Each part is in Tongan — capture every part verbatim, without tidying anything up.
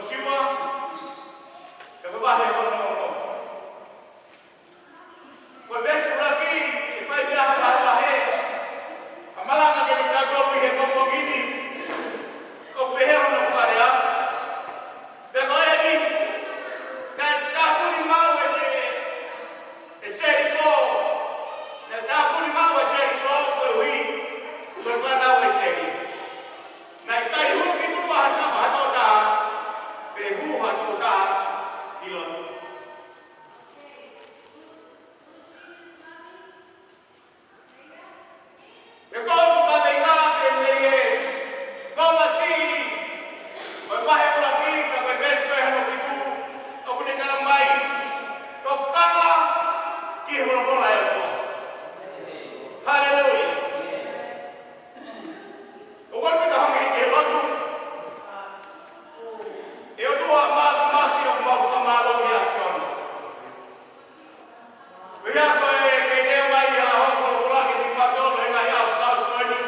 Siua, ʻi he vahe hono ono. Ko e veesi ʻuluaki, ʻe fai mei ai ha vahevahe, ʻa e malanga kiate kitautolu ʻi he pongipongi ni, ʻoku pehē hono fakalea. Pea ko eni, naʻe tāpuni maʻu ʻe he, ʻe Selikō, naʻe tāpuni maʻu ʻe Selikō koeʻuhi ko e fānau ʻIsileli. Naʻe ʻikai hū ki tuʻa ha tama, ha tokotaha, pe hū ha tokotaha ki loto. Pea ko e kaveinga pē mei he konga siʻi ʻo e vahe ʻuluaki, ka ko e veesi ko ē hono fitu, ʻoku ne tala mai, tokanga ki he folofola ʻa e ʻOtua. Haleluia. ʻOku ou pita hongi ki he lotu. ʻE ʻOtua Māfimafi, ʻoku mau fakamālō ki he ʻAfiona. Pea ko e kei lea mai ʻa hoʻo folofola kiate kimautolu he ngaahi ʻaho fakaʻosi ko eni.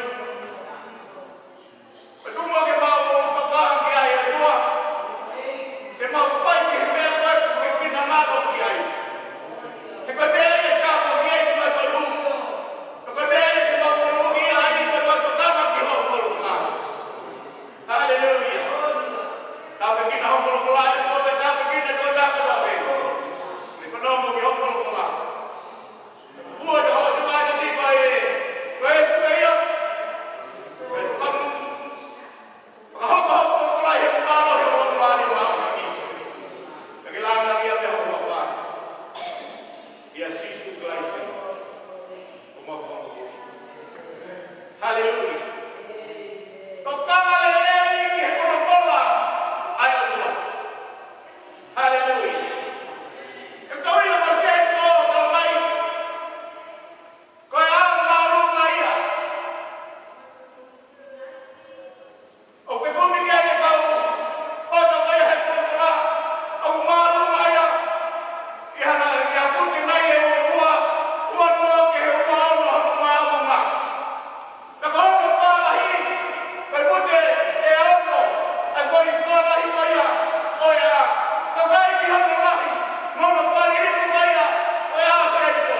Pea tuku muʻa ke mau tokanga ki ai ʻOtua. Ke mau fai ki he meʻa ko ē ʻoku ke finangalo ki ai. He ko e meʻa ia ʻe tāpuakiʻi ai kimautolu. He ko e meʻa ia ke mau monūʻia ai, ke mau tokanga ki hoʻo folofola. Haleluia. Tāpuekina hoʻo folofola ʻe ʻOtua, pea tāpuekina e tokotaha kotoa pē. Ke fanongo ki hoʻo folofola. Fua ʻa hoʻo Sāpate ni ko e, ko e fuka ia. Ko e fuka mu. Fakahoko hoʻo folofola ʻi he mālohi ʻo e Laumālie Māʻoniʻoni. Pea ke lāngilangiʻia pē hoʻo huafa. ʻIa Sīsū Kalaisi. Ko homau Fakamoʻui. Haleluia. Tokanga lelei ki he folofola ʻa e ʻOtua. Haleluia. ʻE tau ʻilo ko Selikō, tala mai, ko e ʻao māʻolunga ia. ʻOku fekumi ki ai e kau poto ko ia he folofola, ʻoku māʻolunga ia. ʻI hana, ʻi ha vute nai ʻe ua, ua noa ki he ua ono hono māʻolunga. Pea ko hono fālahi, ko e vute ʻe ono, ʻa e ko e fālahi ko ia ʻo e ʻā. Ka ʻikai ki hono lahi, mo hono fālahi ko ia ʻo e ʻā Selikō.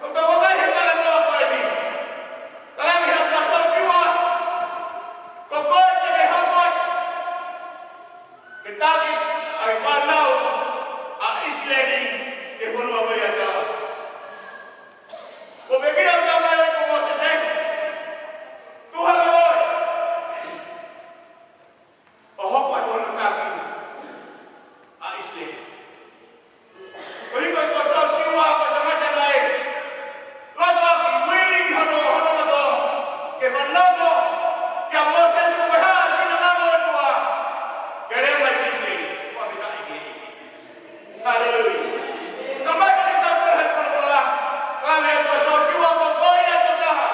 Ka ʻoku tau vakai he talanoa ko eni. Talaange ʻe he ʻOtua kia Sōsiua, ko koe te ke hoko atu ke taki ʻa e fānau ʻa ʻIsileli ki he fonua ko ia ʻe talaʻofa. Ko e pehē ʻe he ʻOtua mai ko Mōsese, tuʻu hake koe ʻo hoko atu hono taki ʻa ʻIsileli. Koeʻuhi ko Sōsiua ko e tangata naʻe loto ʻaki, willing hono, hono loto ke fanongo kia Mōsese ko e hā e finangalo ʻo e ʻOtua ke lea mai ki ʻIsileli. Fakafetaʻi ki he ʻEiki. Haleluia. Ka mai ke tau kole he folofola, talaange ʻe Sōsiua ko koe ia e tokotaha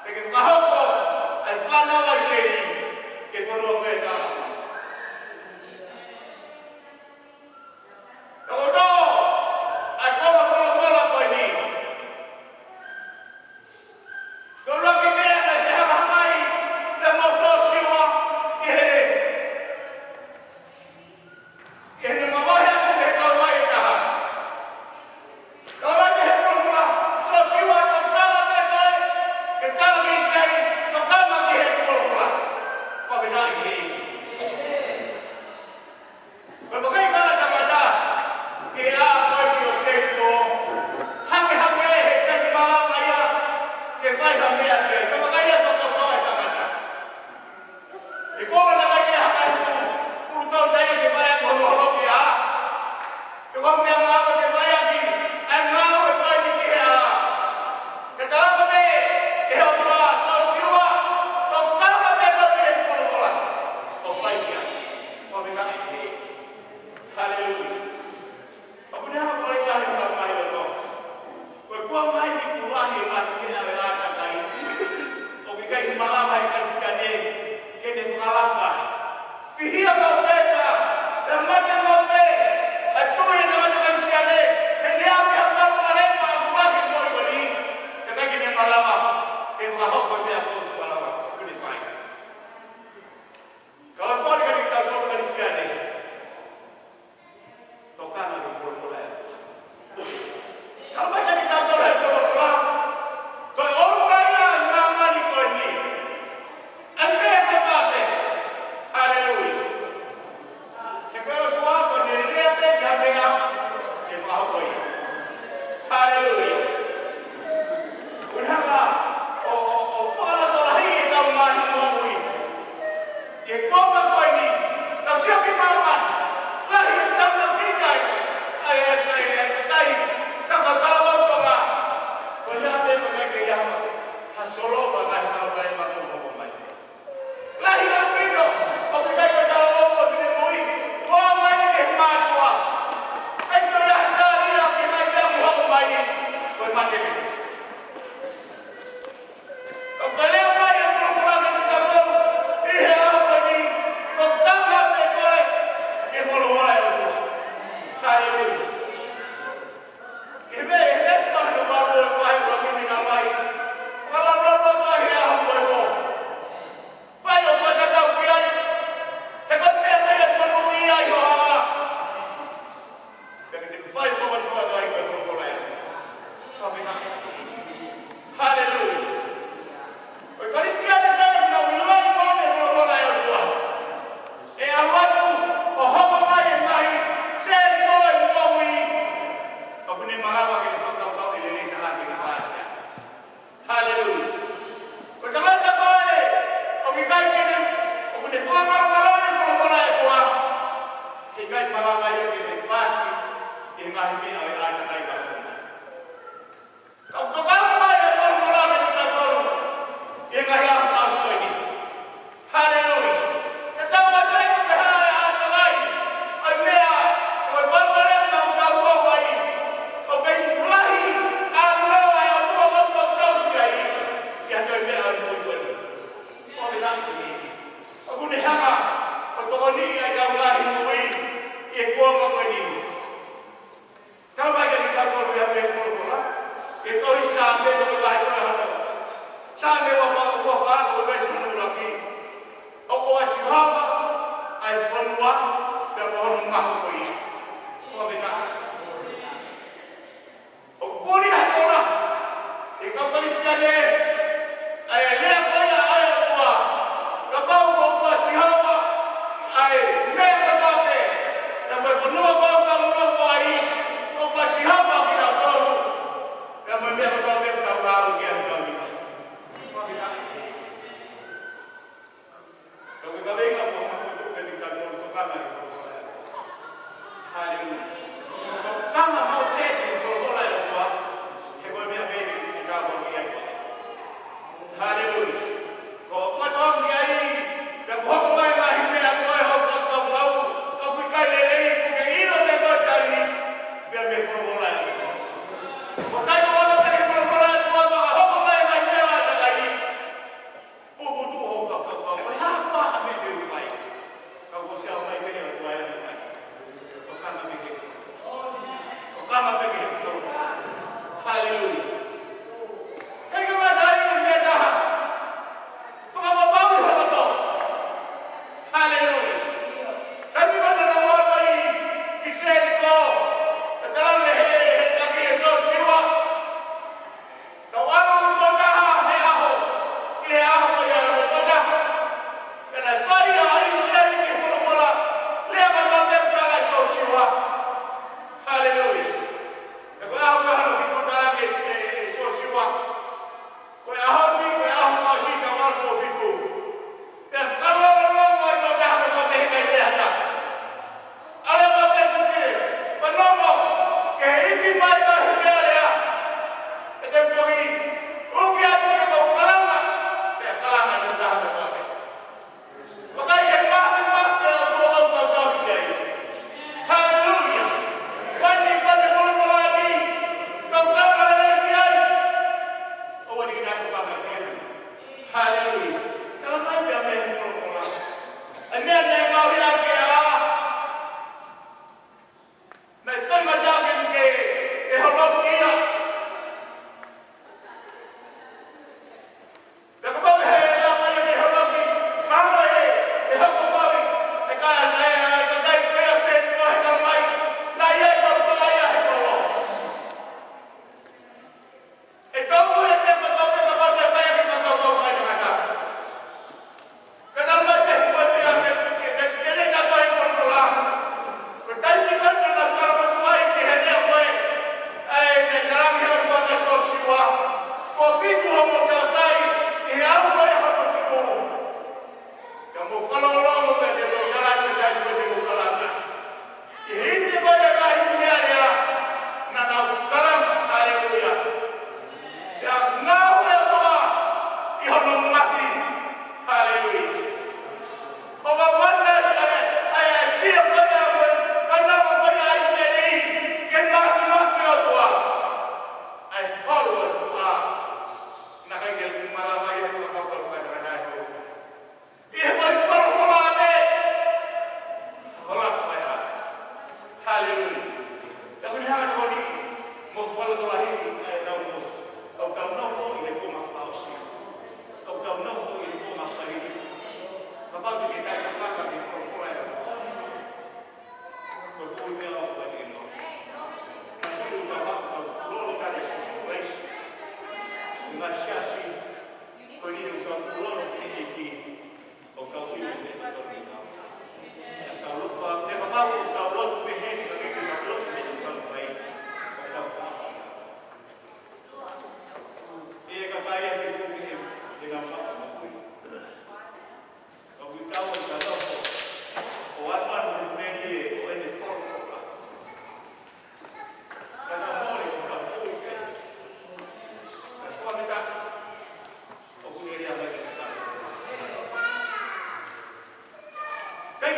te ke fakahoko ʻa e fānau ʻa ʻIsileli ki he fonua ko ia ʻe talaʻofa. Ka ko e tō ʻa e konga folofola ko eni. Ko e ʻuluaki meʻa naʻe fehangahangai ai mo Sōsiua ki he, ki heʻene mavahe atu mei he kauvai ʻe taha. Tala mai ʻe he folofola, Sōsiua, tokanga pē koe ke tala ki ʻIsileli, tokanga ki heʻeku folofola. Fakafetaʻi ki he ʻEiki. Ko e vakai mai ʻa e tangata ki he ʻā ko eni ʻo Selikō, hangehangē he taimi malava ia ke fai ha meʻa ki ai. Ko e vakai ʻa e fakakaukau ʻa e tangata. He ko e ʻuhinga naʻe ʻikai ke hanga ʻe he ʻū, ʻū tau sai ke fai ʻaki hono holoki ʻā. He ko e meʻangāue ke fai ʻaki ʻa e ngāue ko eni ki he ʻā. Ke tala mai ʻe he ʻOtua, Sōsiua, tokanga pē koe ki heʻeku folofola ʻo fai ki ai. Fakafetaʻi ki he ʻEiki. Haleluia. ʻOku ne hanga ʻo lea ki he kakai ʻo e loto. Ko e kuo ʻomai ni kuo lahi e ngaahi meʻa ʻo e ʻātakai ʻoku ʻikai malava ʻe he Kalisitiane ke ne fakalaka ai. Fihia maʻu pē ka, pea mate maʻu pē ʻa e tui ʻa e tangata Kalisitiane, he ne ʻi ai ha palopalema ʻoku lahi mo i koni, pea ʻikai ke ne malava ke fakahoko e meʻa ko ē ʻoku malava.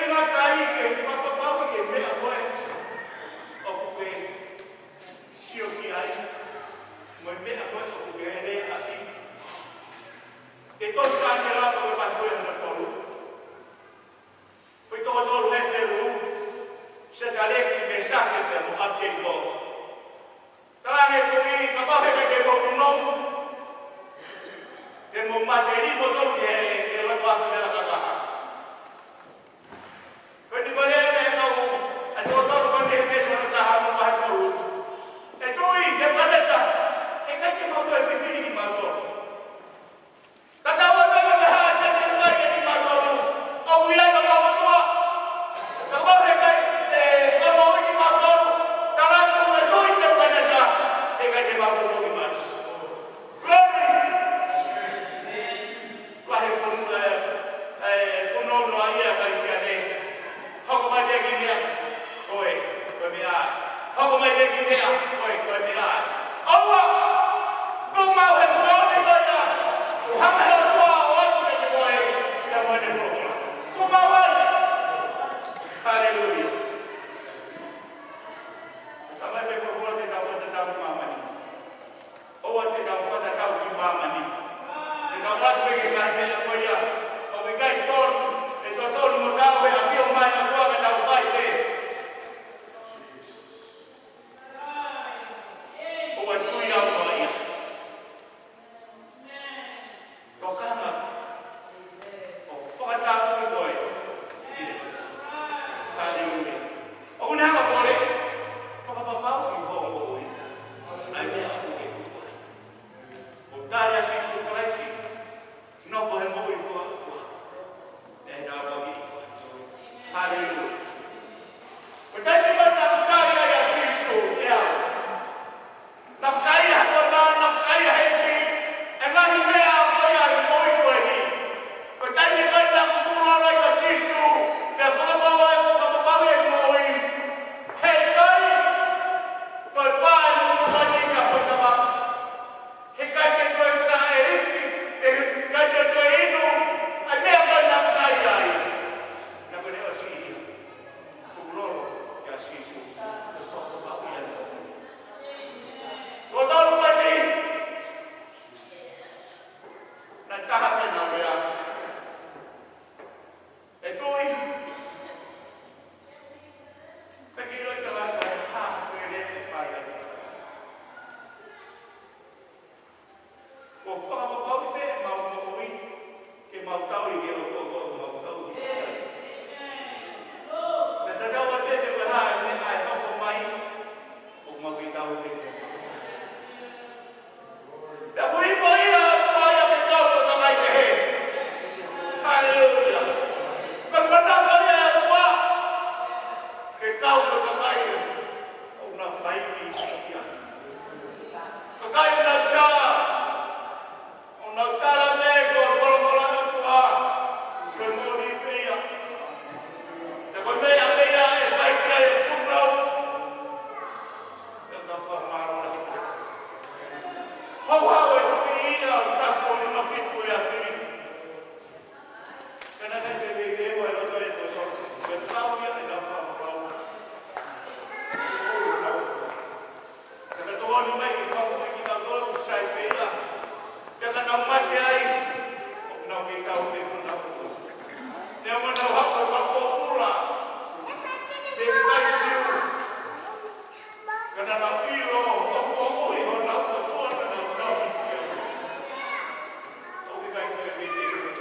ʻIkai ke fakapapauʻi e meʻa ko ē ʻoku ke sio ki ai, mo e meʻa ko ē ʻoku ke lea ʻaki. Ke toki ka ke lava ko e vahe ko ē hono tolu. Ko e toko tolu Hepelū, Setaleki, Mesake pea mo ʻApitenikō. Talaange ʻe he tuʻi, kapau he ʻikai te mou punou, te mou mate, lī mo tolu ki he, ki he loto afi vela kakaha. Ko eni ko e lea ʻa e kau, ʻa e toko tolu ko eni he veesi hono taha mo e vahe tolu. ʻE tuʻi, Nepukanesa, he ʻikai te mau toe fifili kimautolu. Tatau ai pē pe ko e hā te ne fai kiate kimautolu. ʻOku ʻi ai homau ʻOtua. Kapau he ʻikai te ne fakamoʻui kimautolu, talaange ʻe he tuʻi Nepukanesa, he ʻikai te mau punou mai. Glory! Lahi e punou, ē, ē, punou noaʻia Kalisitiane. Hoko mai pē ki he meʻa, ko e, ko e meʻa ai. Hoko mai pē ki he meʻa, ko e, ko e meʻa ai. ʻOua, tuʻu maʻu he moʻoni ko ia. Kuo hanga ʻe he ʻOtua ʻo ʻoatu kiate koe, ʻi he moʻoni folofola. Tuʻu maʻu ai. Haleluia. Ka mai pē folofola ke tau fakatatau ki māmani. ʻOua te tau fakatatau ki māmani. Te tau ʻalu pē ki he ngaahi meʻa ko ia ʻoku ʻikai tonu, ʻe totonu mo tau ʻe ʻafio mai ʻa e ʻOtua ka tau fai pē. ʻOua tui au noaʻia. Tokanga ʻo fakatapui koe. Yes. Haleluia. ʻOku ne hanga ʻo kole, fakapapauʻi ho moʻui. ʻA e meʻa ʻoku ke tupu ai. ʻO tali ʻa Sīsū Kalaisi, nofo he moʻui fakaʻotua. ʻE nau ʻaki. Haleluia. Ko e taimi ko ē naʻa ku tali ai ʻa Sīsū, ʻe au. Naʻa ku saiʻia he konā, naʻa ku saiʻia he ivi, ʻa e ngaahi meʻa ko ia ʻi he moʻui ko eni. Ko e taimi ko ē naʻa ku tuʻu loloto ai kia Sīsū, pea fakapapauʻi, fakapapauʻi ʻeku moʻui. He ʻikai toe pā ʻeku moʻui kia Hotava. He ʻikai ke toe saiʻia, he ʻikai ke toe inu, ʻa e meʻa ko ē naʻa ku saiʻia ai. Naʻa ku ne ʻosi ia. Tukulolo kia Sīsū. Ko e fakapapauʻi ʻa e moʻui. Ko e tolu ko eni. Naʻe taha pē naʻa ku lea. ʻE tuʻi. Pea ke ʻilo ʻe he tangata ko e hā ko e lea ʻe fai ai. Kuo fakapapauʻi pē ʻemau moʻui, ke mau tauhi ki he ʻOtua ʻoku mau tauhi ki ai. Pea tatau ai pē pe ko e hā e meʻa ʻe hoko mai, ʻoku mau kei tauhi pē ki ai. Pea kuo hifo ia ʻa e ʻOtua ia ke kau mo e kakai kehe. Haleluia. Ko e manako ia ʻa e ʻOtua ke kau mo e kakai ʻoku nau fakaivia. Kakai ʻoku nau tā, ʻoku nau tala mai ko e folofola ʻa e ʻOtua, ko e moʻoni pē ia. Pea ko e meʻa pē ia ʻe fai ki ai e punou. Pea tau fakamālō lahi. Houhau e tuʻi ia ʻo taku ʻo nima fitu e afi. Ka naʻe ʻikai ke veiveiua e loto ʻo e toto. Ko e tau ia ʻenau fakapapau. Pea ka tokoni mai ke fakamoʻui kinautolu, sai pē ia. Pea ka nau mate ai, ʻoku nau kei tauhi pē honau toto. Neongo ʻenau haʻu ko e kau pōpula mei he kakai Siu. Ka naʻa nau ʻilo ʻoku moʻui honau ʻOtua, naʻa nau tauhi pē ia. ʻOku ʻikai ke veiveiua.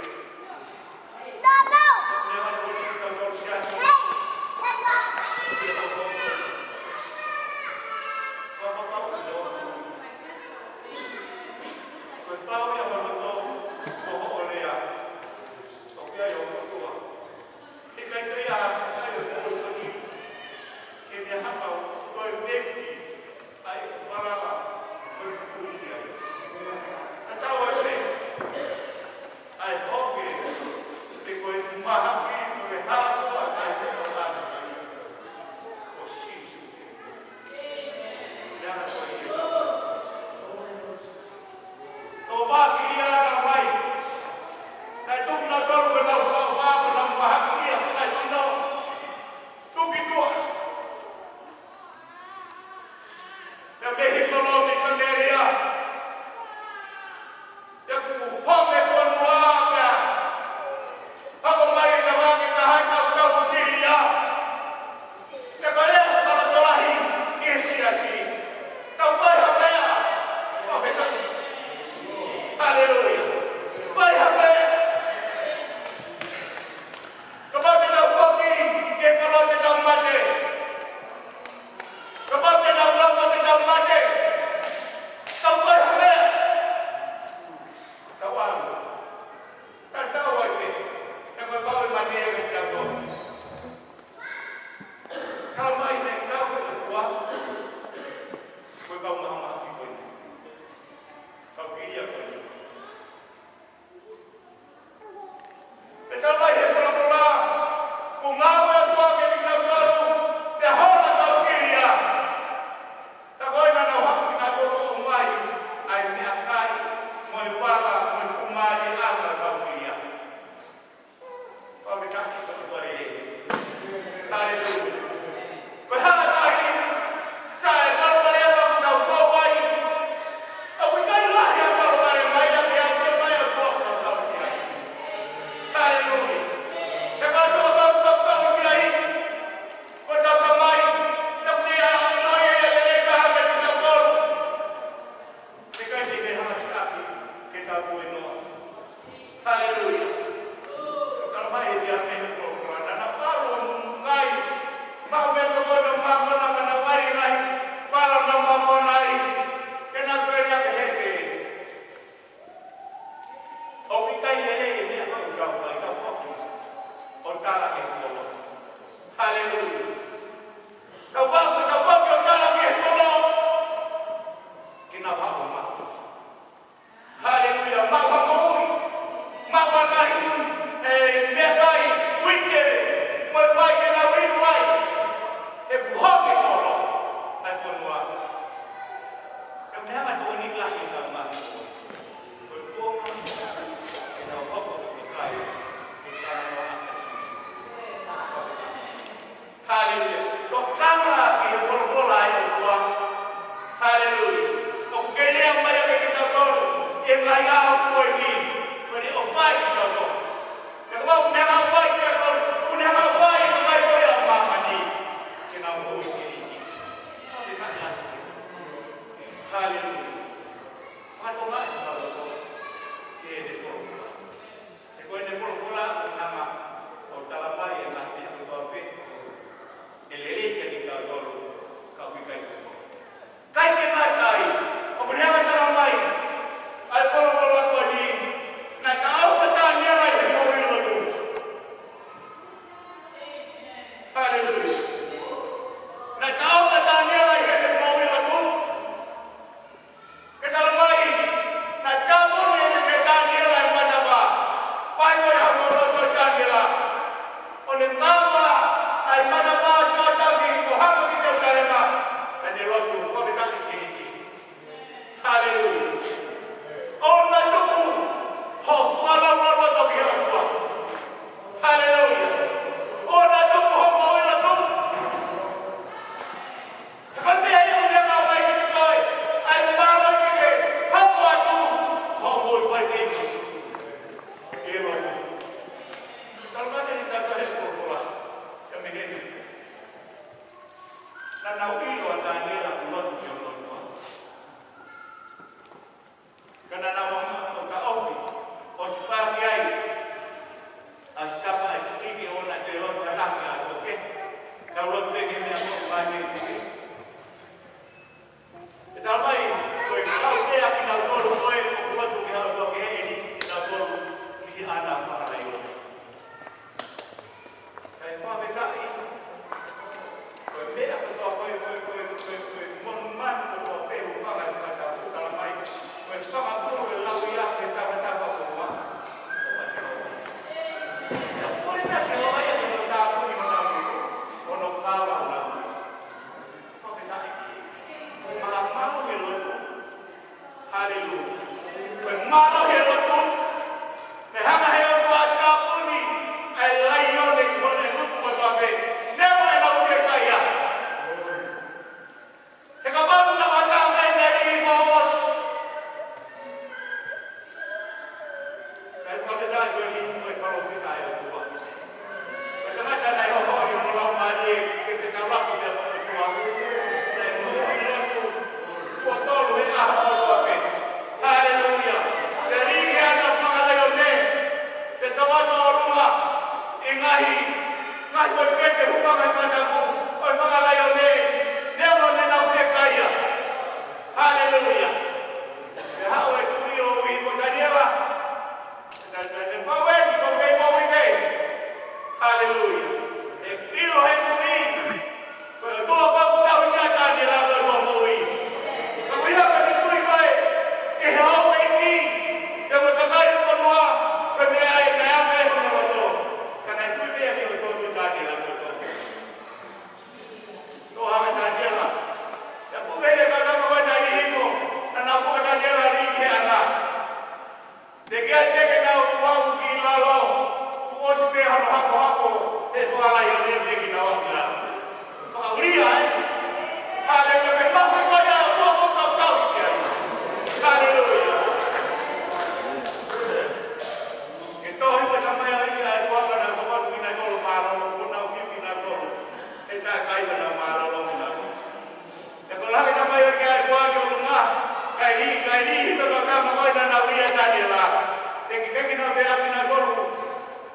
ke fetaulaki pea mo e ʻOtua. Naʻe moʻui lotu kuo tolu he ʻaho kotoa pē. Haleluia. Pea liʻaki ʻa e ʻAna fakalaione, pea tau ʻalu ʻo ʻolunga ʻi he ngaahi, ngaahi koikeke hūfanga he mataku ʻo e fakalaione, neongo ne nau fiekaia. Haleluia. Pea haʻu e tuʻi ʻo ui ko Taniela. Naʻe, naʻe, naʻe pau eni, ko e kei moʻui pē. Haleluia. ʻE ʻilo he tuʻi, ko e ʻOtua ʻoku tauhi ʻa Taniela ko e ʻOtua moʻui. Ka ko ia ka ne tui ko ē ki he houʻeiki, pea mo e kakai ʻo e fonua, ko e meʻa ia naʻe ʻave ʻi hono loto. Ka naʻe tui pē ia ki he ʻOtua, tui Taniela ko e ʻOtua moʻui. Toʻo hake Taniela. Pea puke e kau tama ko ē naʻe lī hifo, naʻa nau puke Taniela lī ki he ʻana. Teʻeki ai te ke nau aʻu ki lalo, kuo ʻosi pē hono hakohako ʻe he fakalaione, teʻeki ke nau aʻu ki lalo. Fakaʻulia, ē? Haleluia, ke mafe ko ia ʻOtua ʻoku tau tauhi ki ai. Haleluia. Ke tohi ko e tamai ai ki ai kuo ʻalu ʻo tokoni kinautolu mālōlō, kuo nau fiu kinautolu. ʻE takai pē nau mālōlō kinautolu. Pea ko e laka e tamai ki ai kuo ʻalu ki ʻolunga, kae lī, kae lī hifo e kau tama ko ē naʻa nau ui ʻa Taniela. Teʻeki, teʻeki ke nau pehē kinautolu,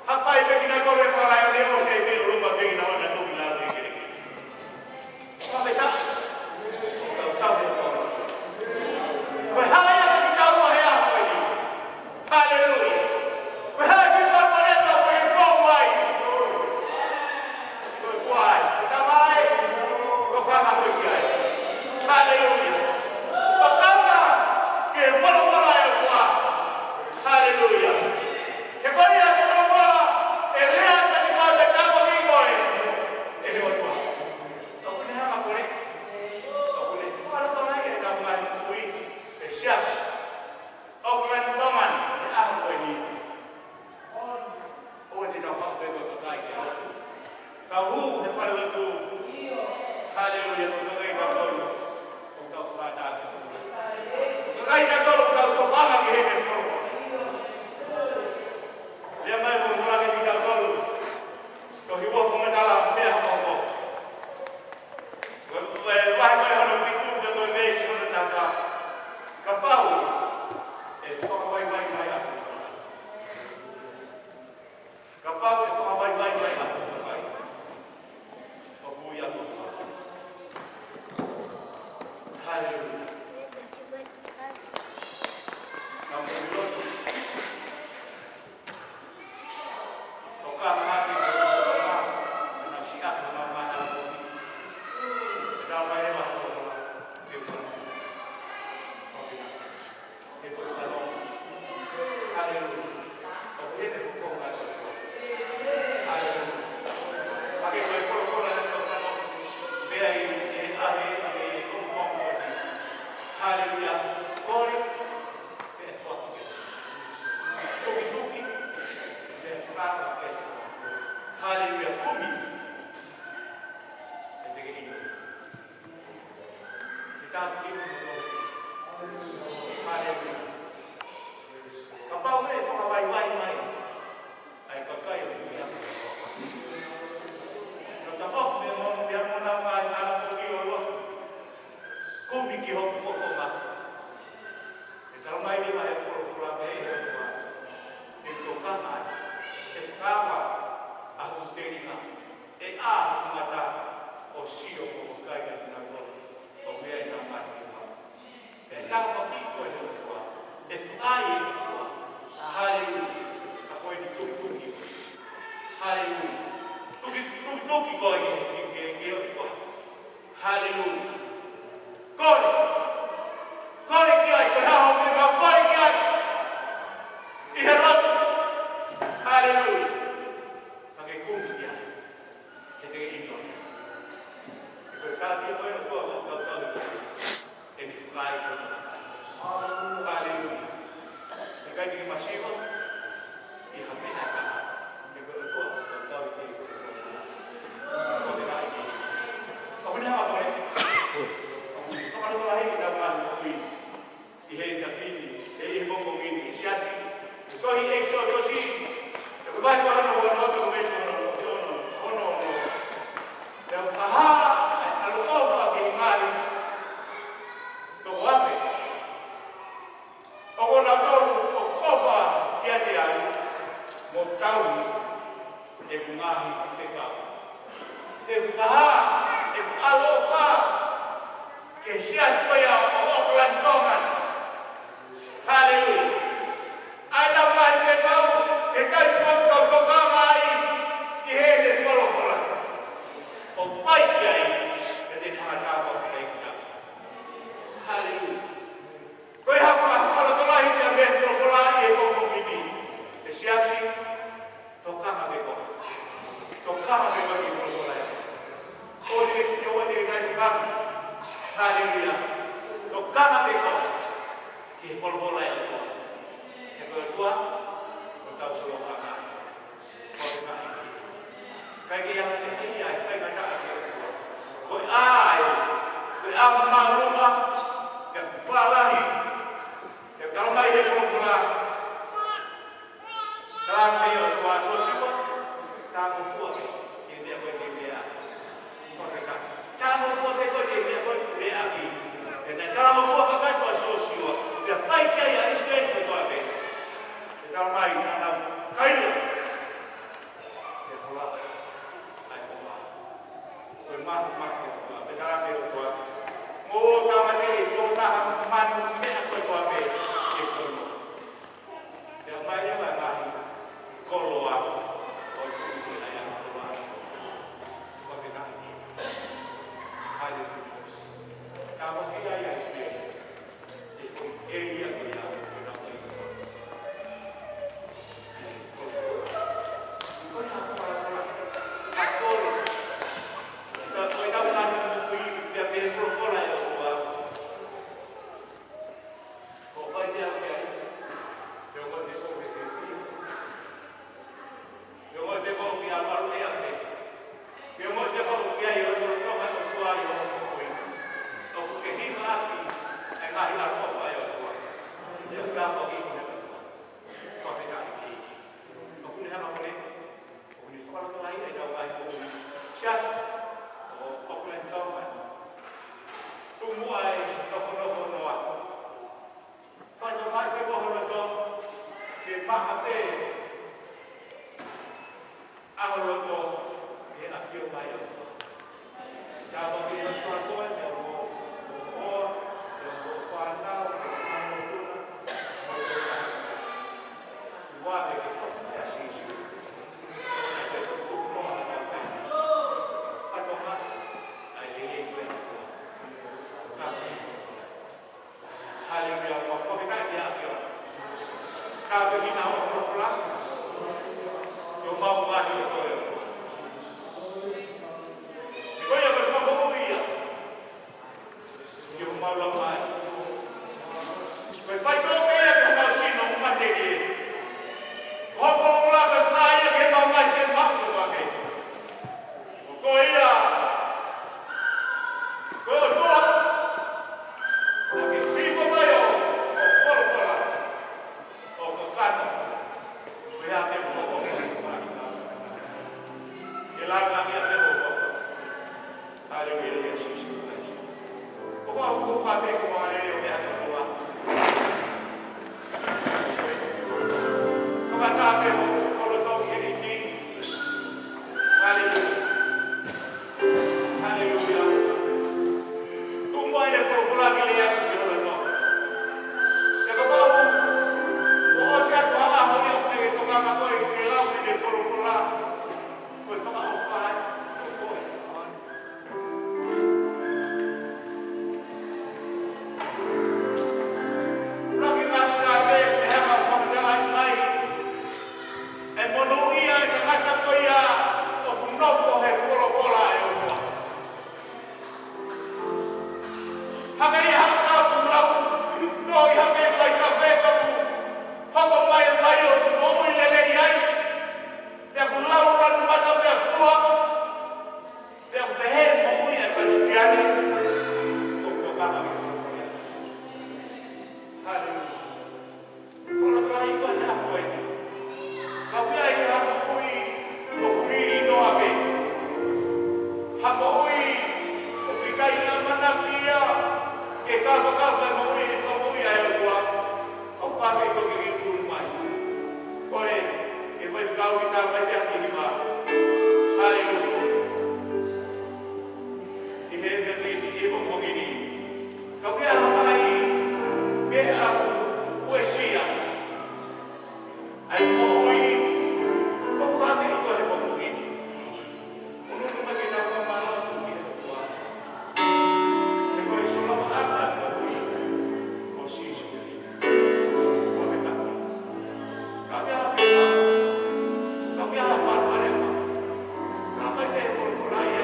hapai pē kinautolu ʻe he fakalaione ʻosi pē ʻolunga pē kinautolu naʻa nau tuʻu ki lalo he kelekele. Fakafetaʻi. Tau, tau, tau. Ko e hā ia ke tau ʻi he ʻaho ko eni? Haleluia. Ko e hā e kiʻi palopalema ʻoku ke fou ai? Ko e kuai. Ko e tamai. Ko e kama ko e kiai. Haleluia. Ko e kama ke folofola e ʻOtua. Haleluia. He ko ia ke folofola, ʻe lea atu kiate koe, pea tāpuakiʻi koe ʻe he ʻOtua. ʻOku ne hanga ʻo kole. ʻOku ne folofola ki heʻetau ngaahi moʻui, ʻe siasi. ʻOku lani Tonga ni, he ʻaho ko eni. ʻOua te tau haʻu pē ko e kakai ke lotu. Tau hū he fale lotu. Haleluia, ko e kakai kitautolu. ʻOku tau fakatātā. Kakai kitautolu, tau tokanga ki heʻene folofola. Lea mai e folofola kiate kitautolu. Tohi ua Fakamatala, meʻa hokohoko. Ko e, ko e vahe ko ē hono fitu, pea ko e veesi hono taha fā. Kapau ʻe fakavaivai mai ʻa e kakai. Kapau ʻe fakavaivai mai ʻa e kakai. ʻOku ui ʻa e ʻOtua. Haleluia. Naʻa mo ʻilo. ʻO ka mahaki ko e ʻOtua, naʻa siʻa ko e mama ʻa e ʻOtua. Naʻa mai leva ko e ʻOtua, ke fana. Ko e fina. Ke ko e fana. Haleluia. ʻOku ʻi ai e fofonga ʻo e ʻOtua. Haleluia. Hake ko e folofola ʻa e ʻOtua. Meʻa ʻi he, ʻa e, ʻa e, ʻo, ʻo, ʻo, ʻo, haleluia. Kole. Pea ʻe foaki pē. Tukituki, pea ʻe fakaava pē. Haleluia, kumi. ʻE te ke ʻilo. Ke tāpuekina. Haleluia. Kapau ʻe fakavaivai mai ʻa e kakai ʻoku ui ʻa e ʻOtua. Nau tafoki mei he mo-, mei he mo nau ngaahi ʻana ko ʻi ʻo lotu. Kumi ki hoku fofonga. ʻE talamai leva ʻe he folofola mei he ʻOtua. ʻE tokanga, ʻe fakaava ʻa hoku telinga, ʻe ʻā hoku mata ʻo sio mo hoku kakai kinautolu ʻoku ʻi ai ʻenau ngaahi fiemaʻu. ʻE tāpuakiʻi koe ʻe he ʻOtua, ʻe fakaai ʻe he ʻOtua. Haleluia. Ka ko eni tukituki. Haleluia. Tuki, tukituki koe ke, ke, ke, ke ʻOtua. Haleluia. Kole. Kole ki ai, ko e hā hoʻo fiemaʻu, kole ki ai. ʻI he lotu. Haleluia. Ka ke kumi ki ai. He te ke ʻilo ia. He ko e kāti ko e ʻOtua ʻoku tau tau ʻi ai. ʻE ne fakaai koe. Haleluia. He ʻikai te ke masiva. ʻI ha meʻa ʻe taha, he ko e ʻOtua ʻoku tau tau ʻi ai. Fakafetaʻi ki he ʻEiki. ʻOku ne hanga ʻo kole. ʻOku ne fakalotolahi ʻetau ngaahi moʻui. ʻI he efiafi ni, ʻi he pongipongi ni, ʻi he siasi. Ko e tohi ʻEkisoto, ʻi he vahe ko hono ono, ko e veesi hono ono, ono, ono. Kau ʻeku ngaahi fekau. Te u fakahā ʻeku ʻaloʻofa ki he siasi ko ia ʻo ʻAokalani Tonga ni. Haleluia. ʻA ʻenau ngaahi fekau, ʻe ʻikai te u tau tokanga ai ki heʻene folofola. ʻO fai ki ai, ʻe te ne hanga ʻo tāpuakiʻi kitautolu. Haleluia. Ko e hā ha folofola ʻi he meʻa folofola ʻi he pongipongi ni. ʻE siasi, tokanga pē koe. Tokanga pē koe ki he folofola ē. Ko e te ke ʻoua te ke ʻikai tokanga. Haleluia. Tokanga pē koe ki he folofola ʻa e ʻOtua. He ko e ʻOtua, ko e tau solo ka ngai. Ko e ka ʻi ki. Kai ke ʻi ai te ke ʻi ai faingataʻa ki he ʻOtua. Ko e ʻai, ko e ʻai māʻolunga, ke fālahi, ke talamai he folofola. Talamai ʻe he ʻOtua, Siosiua, talangofua pē ki he meʻa ko ē te u lea. Fakafetaʻi. Talangofua pē koe ki he meʻa ko ē te u lea ki ai. He naʻe talangofua kakai ko Siosiua. Pea fai ki ai ʻa ʻIsileli kotoa pē. He talamai naʻa nau kaila. He folofola. ʻAi folofola. Ko e mafimafi ʻa e ʻOtua. Pea talamai ʻe he ʻOtua. Mo tāmateʻi ʻe he tokotaha manu meʻa kotoa pē. He folofola. Pea mai leva e ngaahi koloa ʻo e tuʻi ʻa e koloa. Fakafetaʻi ki he ʻEiki. Haleluia. Ka mo ki ai ai pē. E foʻi ʻēlia ko ia, ko e na foʻi. Ko e na foʻi. Ko e na foʻi. Ka kole. Ka ko e na ngaahi moʻui, pea pē folofola ʻa e ʻOtua. Ko fai pea pea. Pea ko e te ko ke fiefia. Pea ko e te ko ke ʻalu ʻalu ʻea pē. Pea ko e te ko ke ʻai ʻo tolo tonga ʻo tua ʻi hoʻo moʻui. ʻOku ke hiva ʻaki e ngaahi ʻaloʻofa ʻa e ʻOtua. Pea ka ko ki he ʻOtua. Fakafetaʻi ki he ʻEiki. ʻOku ne hanga ko ē. ʻOku ne fakalotolahi ʻetau ngaahi moʻui. Siasi. ʻO, ʻoku ne tau mai. Tumu ai, nofo nofo noa. Fai mai pē ko ho loto, ke maʻa pē ʻa ho loto, ke ʻafio mai ʻa ho loto. Tāpuakiʻi ʻe he ʻOtua koe, pea mo ho hoa, pea mo ho fānau, pea mo ho mokopuna, mo ho tangata. Ua pē ke fai mai ʻa Sīsū. Ua pē ke tuku mo ha kai kai. Fai mai ʻa e lelei ko ē ʻa e ʻOtua. Ka ko e folofola. Haleluia, ʻoku ou fakafetaʻi ki he ʻAfiona. Ka ko e kiʻi folofola, ʻi homau ngaahi loto ē. Ko ia ko e fakamoʻui ia, ʻi homau laumālie. Ko e faitoʻo pē ia ki homau sino matelie. Ko hoʻo folofola ko e fakaʻā ia ki heʻemau ngaahi fiemaʻu kotoa pē. Ko ia, ko e ʻOtua, naʻa ke hifo mai ʻo, ʻo folofola, ʻo kakano, ko ia ke mo ʻofa, ke fāʻinga. Ke langa ke ʻa ke mo ʻofa. Haleluia, ʻia Sīsū Kalaisi. ʻOfa, ʻofa, ʻofa, ke mo haleluia, ʻo meʻa ka mua. Fakataha pē ho, ho loto ki he ʻEiki. Haleluia. Haleluia. Tuku muʻa ʻene folofola ke lea ki ho loto. Pea kapau kuo ʻosi atu ha ʻaho ia ʻoku ke tokanga koe ke lau ʻene folofola, ko e fakaʻofa ia kiate koe. Laki ngaahi Saame, ʻe hanga ʻo fakamatalaʻi mai e monūʻia ʻa e tangata ko ia ʻoku nofo he folofola ʻa e ʻOtua. Hangē ia ha tau ʻoku lau, nofo hangē ko e kafe ʻoku hoko mai e vai ʻoku moʻui lelei ai. Pea ʻoku lau lanu mata pea fua. Pea ʻoku pehē moʻui ʻa e Kalisitiane, ʻoku tokanga ki he folofola. Haleluia. Folofola ʻi ko e hā ko eni. Ka ʻoku ʻi ai ha moʻui ʻoku lili noa pē. Ha moʻui ʻoku ʻikai ʻamanaki ia ke kafakafa e moʻui, fakamoʻui ʻa e ʻOtua. Ka fakafe ko ke ke ulu mai. Kole, ke fai Kau ki tā mai pea ki hiva. Haleluia. ʻI he efiafi ni, ʻi he pongipongi ni. Kau ki ha mai pē ʻaku uesia. ʻAi moʻui, ko fāfē ʻi ko he pongipongi ni. ʻUnuku mai ke tau ka mālō ki he ʻOtua. He ko e solapaʻanga ʻo e moʻui, ko Sīsū Kalaisi. Fakafetaʻi. Ka mea fika, ka mea palopalema, ka mai pē folofola ia.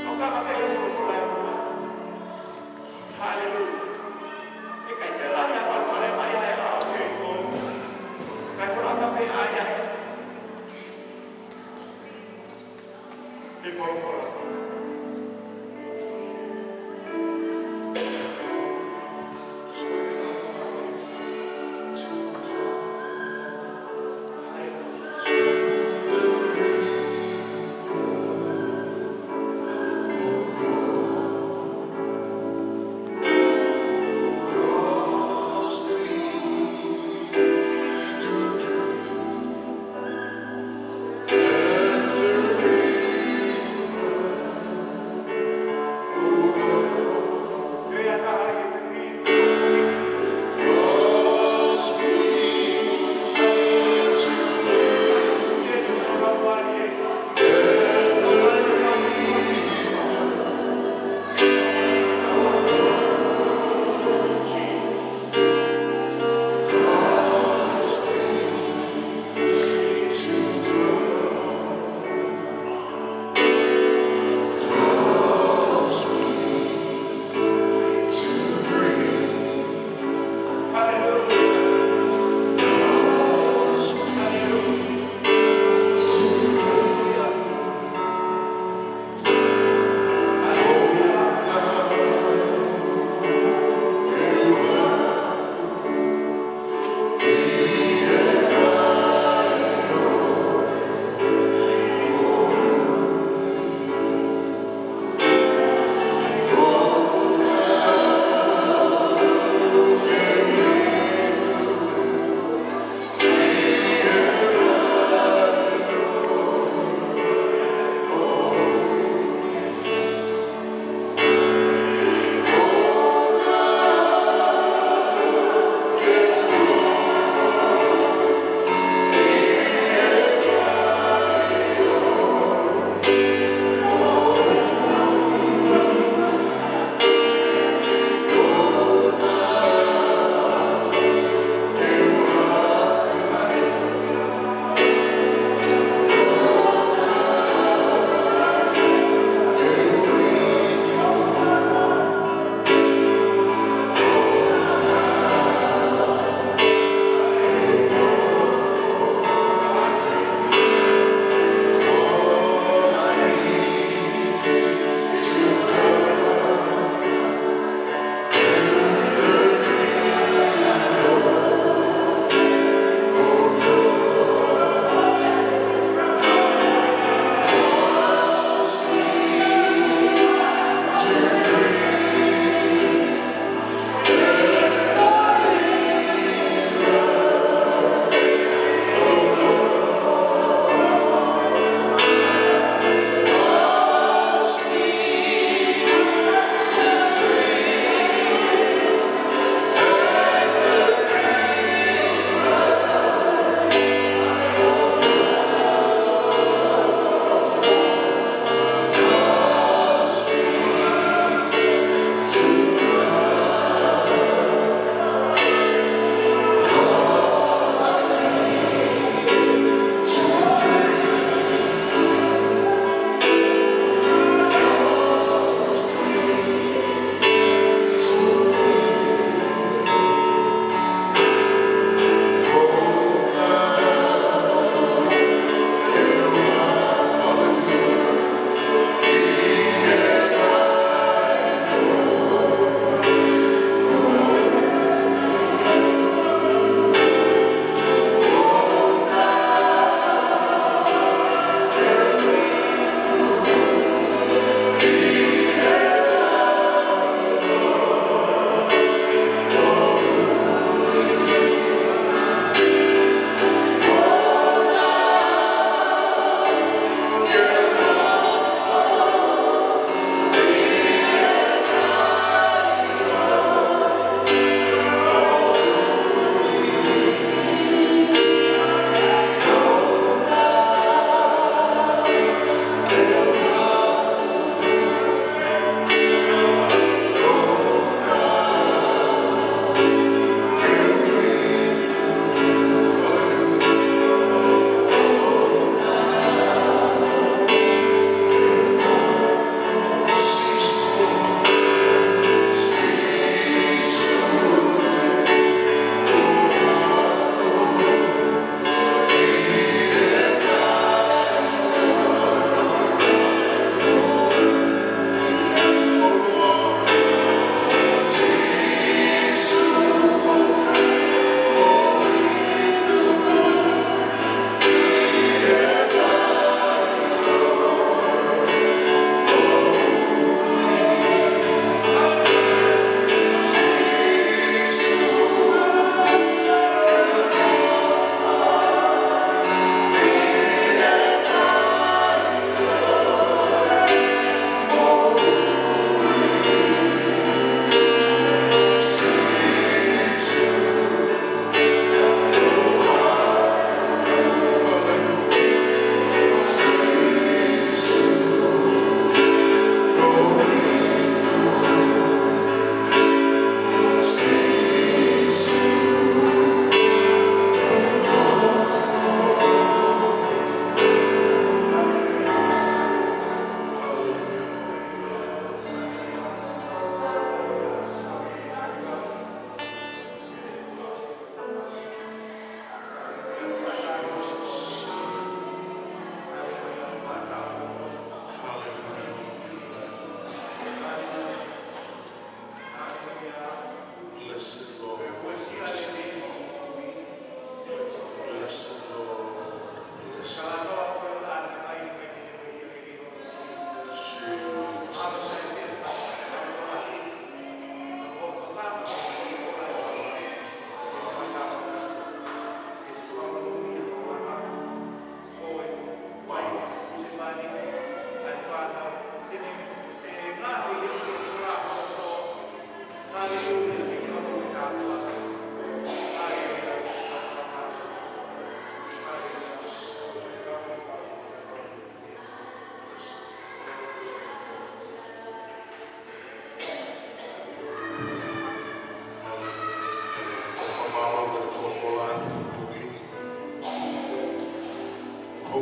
ʻO ka ka pē folofola ia. Haleluia. ʻIkai ke lahi ʻa e palopalema ia he ʻao Selikō. Kae ʻoua ka pē ʻa ia. He folofola.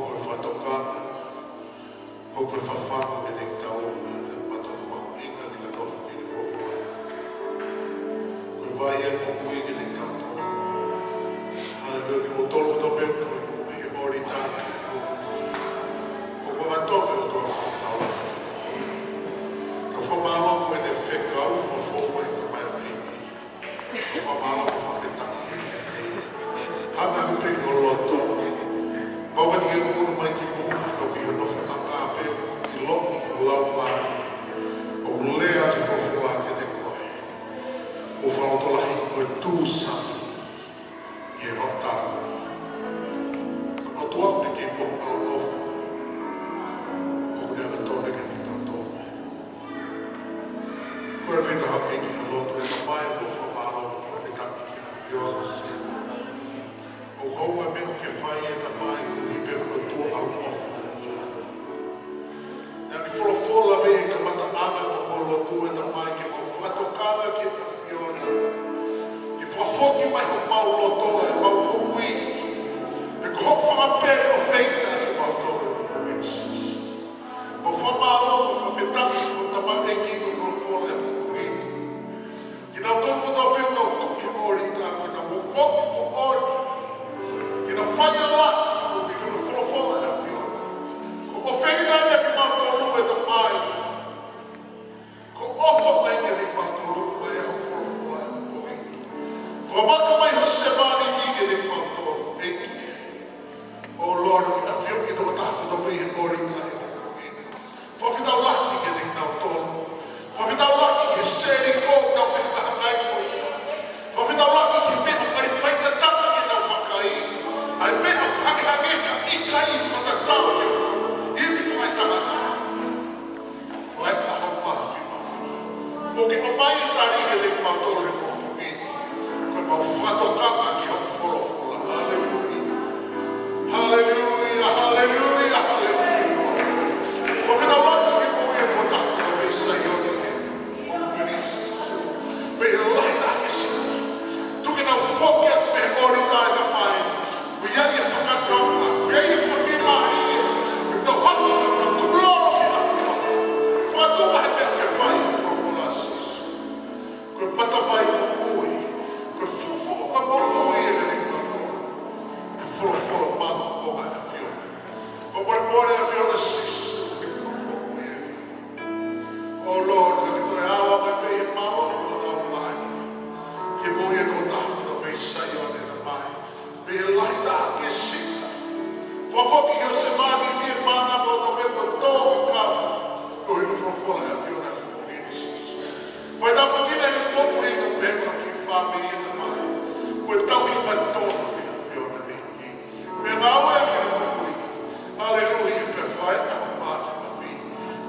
Ko e fakatokanga, ko e fafangu kiate kitaua, ʻa e mata mahuʻinga ke ta nofo ki he folofola. Ko e vai ʻo e moʻui kiate kitautolu. Haleluia, kimoutolu kotoa pē ʻoku mou ʻi he ʻōlita he pō ni. ʻOku ou tui ʻe ʻOtua ʻoku fakataulaki kiate koe. Ka fakamālō ko ʻene fekau, fakafou mai he tamaioʻeiki. Fakamālō mo fakafetaʻi kiate ia. Hanga pē ʻi ho loto. Pau ka te ke unu mai ki muʻa, ka ʻoku ʻi hono fakaʻapaʻapa pē ʻoku ʻiloʻi ʻe ho laumālie. ʻOku lea atu e folofola kiate koe. ʻOku fakalotolahi koe, tuʻu sāpuni ʻi he hoʻatā ni. Ko e ʻOtua ʻoku ne kei mohu ʻaloʻofa. ʻOku ne angatonu kiate kitautolu. Ko e pita hake ki he lotu. ʻE Tamai, ʻoku ou fakamālō mo fakafetaʻi ki he ʻAfiona. ʻOku hounga e meʻa ʻoku ke fai, ʻe Tamai, koeʻuhi pē ko e ʻOtua ʻaloʻofa, ʻe ʻAfiona. Naʻa ke folofola mei he kamataʻanga ʻo hoʻo lotu, ʻe Tamai, ke mau fakatokanga ki he ʻAfiona. Ke fakafoki mai homau loto, ʻemau moʻui. He ko hoʻo fanga pele ʻofeina kimautolu, ʻe Sīsū. Mau fakamālō mo fakafetaʻi ki he tamaioʻeiki ʻoku folofola he pongipongi ni. Kinautolu kotoa pē ʻoku nau tuʻu he ʻōlita, ko ʻenau moʻui moʻoni. Ke nau fai ʻa e laka ʻo e folofola, ʻe ʻAfiona. Ko hoʻo ʻofeina ʻeni kimautolu, ʻe Tamai. Ko e ʻofa mai kiate kimautolu, mai ʻa hoʻo folofola he pongipongi ni. Fakavaka mai ho sevāniti kiate kimautolu, ʻEiki. ʻO Lord, ke ʻafioʻi e tokotaha kotoa pē ʻi he ʻōlita he pongipongi ni. Fakafetaulaki kiate kinautolu. Fakafetaulaki ki he sēlī ko ē ʻoku nau fehangahangai mo ia. Fakafetaulaki ki he meʻa ʻoku ngali faingataʻa ke nau vakai. ʻA e meʻa ʻoku hangehangē ka ʻikai fakatatau ki he moʻui fakaetangata. Fai ʻa hoʻo māfimafi. Kuo ke ʻomai e tali kiate kimautolu he pongipongi ni. Ko ʻemau fakatokanga ki hoʻo folofola. Haleluia. Haleluia, haleluia, haleluia. Fakafetaulaki ki he moʻui ʻa e tokotaha kotoa pē ʻi Saione he pongipongi ni, Sīsū. Mei he lahi taha ki he siʻi taha. Tuku ke nau foki atu mei he ʻōlita, ʻe Tamai. ʻOku ʻi ai e fakanonga, ʻoku ʻi ai e fakafiemālie, ʻoku nau haʻu, ʻoku nau tukulolo ki he ʻAfiona. Makatuʻunga he meʻa ʻoku ke fai, ʻo folofola, Sīsū. Ko e matavai moʻui, ko e fuʻu foʻi moʻui ʻa e kau moʻui. ʻA e folofola māʻolunga ʻa e ʻAfiona. Ko e molemole ʻa e ʻAfiona, Sīsū, ke ke moʻui ʻa e ʻAfiona. ʻO Lord, ka ke toe ala mai pē ʻi he mālohi ʻo ho laumālie. Ke moʻui e tokotaha kotoa pē ʻi Saione, ʻe Tamai. Mei he lahi taha ki he siʻi taha. Fakafoki ho sevāniti ʻi he mānava kotoa pē kuo tō kakau. Koeʻuhi ko e folofola ʻa e ʻAfiona he pongipongi ni, Sīsū. Fai tāpuekina ʻene moʻui kae pehē mo hono kiʻi fāmili, ʻe Tamai. Ko e tauhi ʻa e tonu ʻa e ʻAfiona, ʻEiki. Meʻangāue ʻaki ʻene moʻui. Haleluia, pea fai ʻa e māfimafi.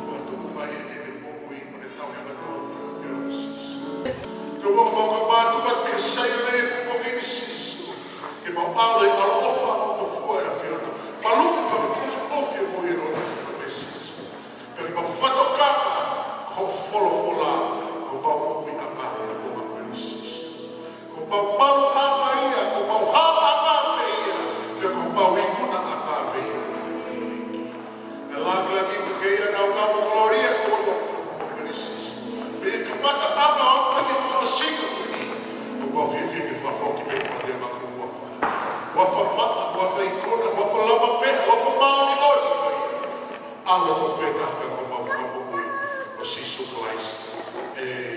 Makatuʻunga ʻi heʻene moʻui, mo ʻene tauhi ʻa e tonu ʻa e ʻAfiona, Sīsū. Ke mau ka mau ka mātuku atu mei Saione he pongipongi ni, Sīsū. Ke mau ʻalu he ʻaloʻofa mo e ngofua ʻa e ʻAfiona. Maluʻi pea ke kufi ofi e moʻui ʻo e tokotaha kotoa pē, Sīsū. Pea ke mau fakatokanga ki hoʻo folofola, ko homau moʻuiʻanga ʻi he ʻaho ko eni, Sīsū. Ko homau maluʻanga ia, ko homau haʻanga pē ia, pea ko homau ikunaʻanga pē ia, ʻe ʻEiki. ʻE langilangiʻia pē ke ʻi ai e nāunau mo e kolōlia ʻo e ʻOtua ʻi he pongipongi ni, Sīsū. Mei he kamataʻanga ʻo aʻu ki he fakaʻosinga ko eni, ʻoku mau fiefia ke fakafoki mai e fakateonga ko e huafa. Huafa maʻa, huafa ikuna, huafa lavameʻa, huafa māʻoniʻoni ko ia. ʻAlu atu pē taha ko homau Fakamoʻui, ko Sīsū Kalaisi. ʻĒmeni.